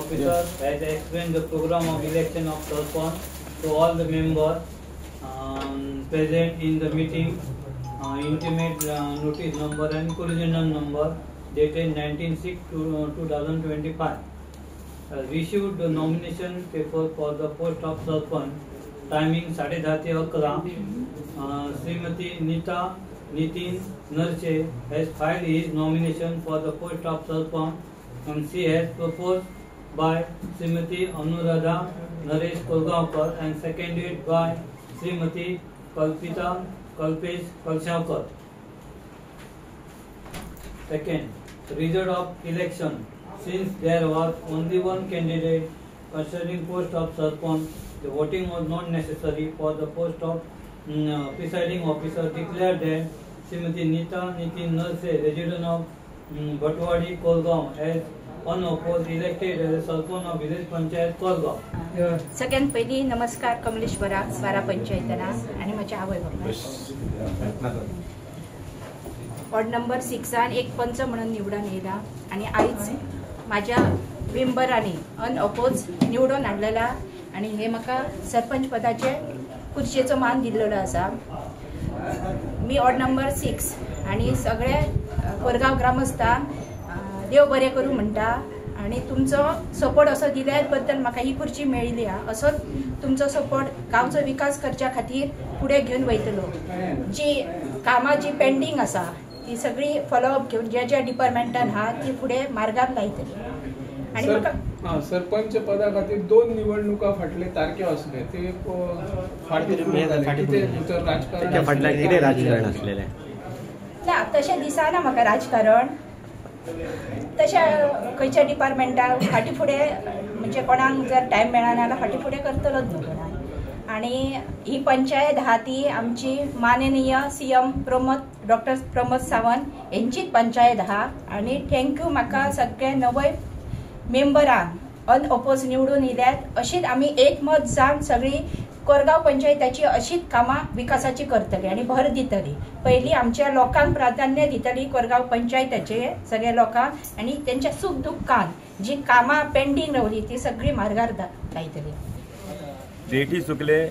officer has explained the program of election of Sarpanch to all the members present in the meeting. Intimate notice number and corrigendum number dated 19/6/2025. Received the nomination paper for the post of Sarpanch. Timing 10:30 ते 11. Srimati Nita Nitin Narse has filed his nomination for the post of Sarpanch and she has proposed by Srimati Anuradha Naresh Kolgaonkar and seconded by Srimati Kalpita Kalpesh Kalshankar. Second, result of election. Since there was only one candidate concerning post of Sarpanch, the voting was not necessary for the post of presiding officer. Declared that Srimati Nita Nitin Narse, resident of Bhatwadi, Kolgaon, as unopposed elected as a Sarpanch of Village Panchayat Kolgaon. सगळ्यात पहिली नमस्कार कमलेश्वरा बारा पंचायतना आणि म्हज्या आवय बापायक. Ward number 6 एक पंच म्हणून निवडून येयला आनी आयज म्हाज्या मेंबरांनी अनअपोज निवडून हाडलेला आनी हे म्हाका सरपंच पदाचे खुर्चेचो मान दिल्लेलो आसा. मी वॉर्ड नंबर 6 आनी सगळे कोरगांव ग्रामस्थांक देव बरें करूं म्हणटा आनी तुमचो सपोर्ट असो दिल्या बद्दल म्हाका ही खुर्ची मेळिल्ली आहा. असोच तुमचो सपोर्ट गांवचो विकास करच्या खातीर फुडें घेवन वयतलो. जी कामां जी पेंडींग आसा ती सगळी फॉलोअप घेवन ज्या ज्या डिपार्टमेंटान आहा ती फुडें मार्गार लायतली. आनी म्हाका सरपंच पदा खातीर 2 निवडणुका फाटले तारखे आसले ते राजकारण राजकारण आसलेलें ना, तशें दिसना म्हाका राजकारण. तशें खंयच्या डिपार्टमेंटाक फाटीं फुडें म्हणजे कोणाक जर टायम मेळना जाल्यार फाटीं फुडें करतलोच न्हू कोणाक. आनी ही पंचायत आहा ती आमची माननीय सीएम डॉक्टर प्रमोद सावंत हेंचीच पंचायत आहा. आनी thank you म्हाका सगळे नवय मेंबरांक अनअपोज निवडून येयल्यात. अशीच आमी एकमत जावन सगळी कोरगांव पंचायताची अशीच कामां विकासाची करतली आनी भर दितली. पयलीं आमच्या लोकांक प्राधान्य दितली कोरगांव पंचायताचे सगळ्या लोकांक आनी तेंच्या सूख दुख्खान जी कामां पेंडींग रावली ती सगळी मार्गार लायतली. रेटी चुकले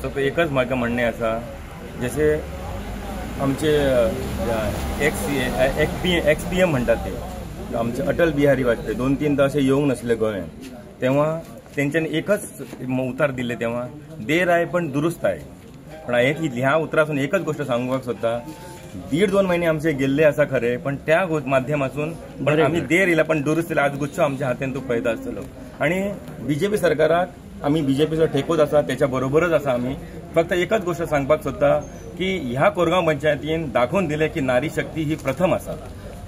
सो एकच म्हाका म्हणणें आसा, जशें आमचे एक्स पी एम म्हणटात ते आमचे अटल बिहारी वाजपेयी 2-3 अशें येवंक नासले गोंयांत, तेव्हा तेंच्यांनी एकच उतार दिल्ले तेव्हा देर आहे पण दुरुस्त आहे. पण हांवें ह्या उतरासून एकच गोष्ट सांगपाक सोदता, 1.5-2 महिने आमचे गेल्ले आसा खरे, पण त्या माध्यमातून पण आमी देर येयला पण दुरुस्त येयला. आज गुच्छो आमच्या हातान तूं पळयता आसतलो. आनी बीजेपी सरकाराक आमी बीजेपीचो ठेकोच आसा, त्याच्या बरोबरच आसा आमी. फक्त एकच गोष्ट सांगपाक सोदता की ह्या कोरगांव पंचायतीन दाखोवन दिलें की नारी शक्ती ही प्रथम आसा.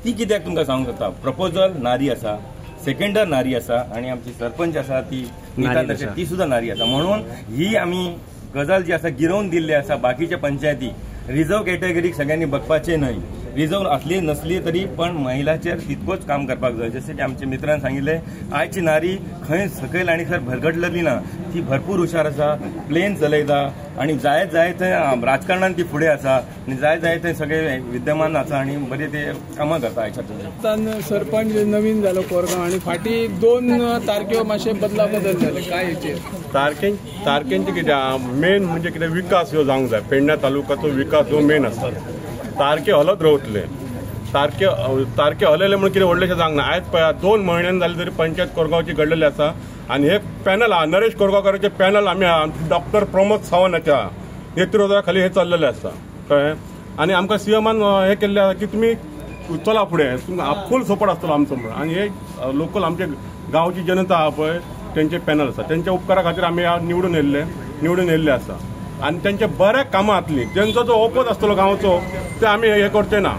ती कित्याक तुमकां सांगूंक सोदता, प्रपोजल नारी आसा, सेकंडर नारी आसा आनी आमची सरपंच आसा ती नीता नरसे ती सुद्दां नारी आसा. म्हणून ही आमी गजाल जी आसा गिरोवन दिल्ली आसा बाकीच्या पंचायती रिजर्व कॅटेगरीक सगळ्यांनी बघपाचें न्हय. रिजर्व असली नसली तरी पण महिलाचेर तितकोच काम करपाक जाय. जशें की आमच्या मित्रान सांगिल्लें, आयची नारी खंय सकयल आनी खंय भरगडलेली ना, ती भरपूर हुशार आसा, प्लेन चलयता आनी जाय जाय थंय राजकारणान ती फुडें आसा आनी जाय जाय थंय सगळे विद्यमान आसा आनी बरे ते कामां करता. आयच्या सरपंच नवीन जालो कोरगांव आनी फाटीं 2 तारख्यो मातशें बदला बदल जाले, काय हेचेर तारखेंचे कितें मेन म्हणजे कितें विकास ह्यो जावंक जाय. पेडण्या तालुक्याचो विकास ह्यो मेन आसा. तारखे हलत रावतले, तारखे हलयले म्हणून कितें व्हडलेशें जावंक ना. आयज पळया 2 म्हयन्यान जाले तरी पंचायत कोरगांवची घडलेली आसा आनी हे पॅनल आहा नरेश कोरगांवकाराचें पॅनल आमी डॉक्टर प्रमोद सावंताच्या नेतृत्वा खाली हे चल्लेलें आसा, कळ्ळें. आनी आमकां सीएमान हें केल्लें आसा की तुमी चला फुडें, तुमकां फूल सपोर्ट आसतलो आमचो म्हणून. आनी हे लोकल आमचे गांवची जनता आहा पळय तेंचे पॅनल आसा, तेंच्या उपकारा खातीर आमी निवडून येयल्ले आसा. आनी तेंचे बऱ्या कामां जातलीं, तेंचो जो ओपोज आसतलो गांवचो ते आमी हे करचे ना,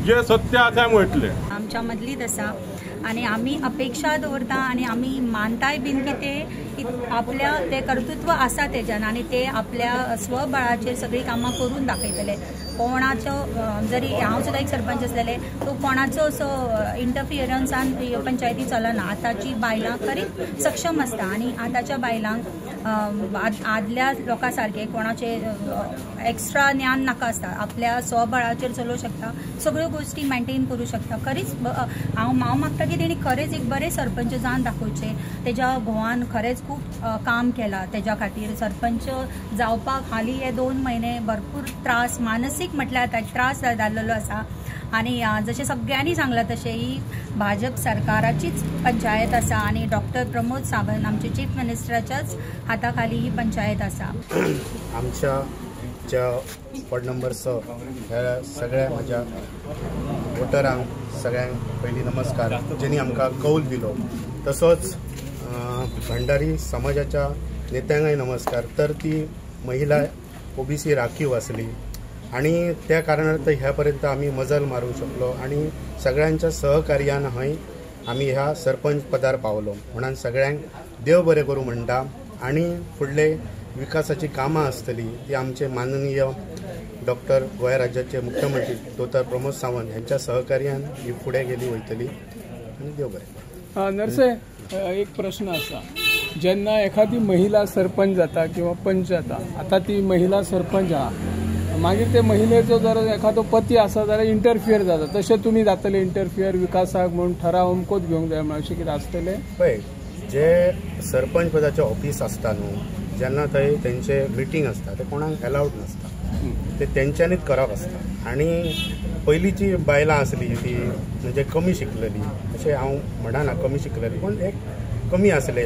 जे सत्य आसा आमी वयतले. आमच्या मदलीच आसा आनी आमी अपेक्षा दवरता आनी आमी मानताय बीन की ते आपल्या ते कर्तृत्व आसा तेज्यान आनी ते आपल्या स्वबळाचेर सगळीं कामां करून दाखयतले. कोणाचो जरी हांव सुद्दां एक सरपंच आसलेले तो कोणाचो असो इंटरफियरन्सान पंचायती चलना. आतांची बायलां खरीच सक्षम आसता आनी आतांच्या बायलांक आदल्या लोकां सारके कोणाचे एक्स्ट्रा ज्ञान नाका आसता, आपल्या स्वबळाचेर चलोवंक शकता, सगळ्यो गोश्टी मेंटेन करूं शकता. खरीच हांव मागता की तेणी खरेंच एक बरें सरपंच जावन दाखोवचें. तेज्या घोवान खरेंच खूब काम केलां तेज्या खातीर. सरपंच जावपाक हालीं हे 2 म्हयने भरपूर त्रास, मानसीक म्हटल्यार त्रास जाल्लो आसा. आनी जशें सगळ्यांनी सांगलां तशें ही भाजप सरकाराचीच पंचायत आसा आनी डॉक्टर प्रमोद सावंत आमचे चीफ मिनिस्टराच्याच हाता खाली ही पंचायत आसा. आमच्या ज्या वॉर्ड नंबर 6 ह्या सगळ्या म्हज्या वोटरांक सगळ्यांक पयलीं नमस्कार, जेणी आमकां कौल दिलो. तसोच भंडारी समाजाच्या नेत्यांकय नमस्कार. तर ती महिला ओबीसी राखीव आसली आणि त्या कारणार्थ ह्या पर्यंत आमी मजल मारूंक शकलो आणि सगळ्यांच्या सहकार्यान हय आमी ह्या सरपंच पदार पावलो. म्हणून सगळ्यांक देव बरें करूं म्हणटा आणि फुडले विकासाची कामां आसतली ती आमचे माननीय डॉक्टर गोंय राज्याचे मुख्यमंत्री दोतोर प्रमोद सावंत ह्यांच्या सहकार्यान ही फुडें गेली वयतली आनी देव बरें करूं. नरसे, एक प्रश्न आसा, जेन्ना एखादी महिला सरपंच जाता किंवा पंच जाता, आतां ती महिला सरपंच आहा, मागीर ते महिलेचो जर एखादो पती आसा जाल्यार इंटरफियर जाता, तशें तुमी जातले इंटरफियर विकासाक म्हणून ठराव अमकोच घेवंक जाय म्हणून अशें कितें आसतलें? पळय, जे सरपंच पदाचें ऑफीस आसता न्हू, जेन्ना थंय तेंचे मिटींग आसता ते कोणाक एलावड नासता, ते तेंच्यांनीच करप आसता. आनी पयलींची बायलां आसली ती म्हणजे कमी शिकलेली, अशें हांव म्हणना कमी शिकलेली, पूण एक कमी आसले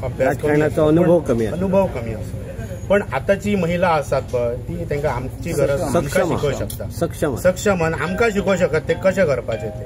अभ्यास, अनुभव कमी, अनुभव कमी आसलो. पण आतांची महिला आसात पळय ती तांकां आमची गरज आमकां शिकोवंक शकता, सक्षम सक्षम आमकां शिकोवंक शकत ते कशें करपाचें ते.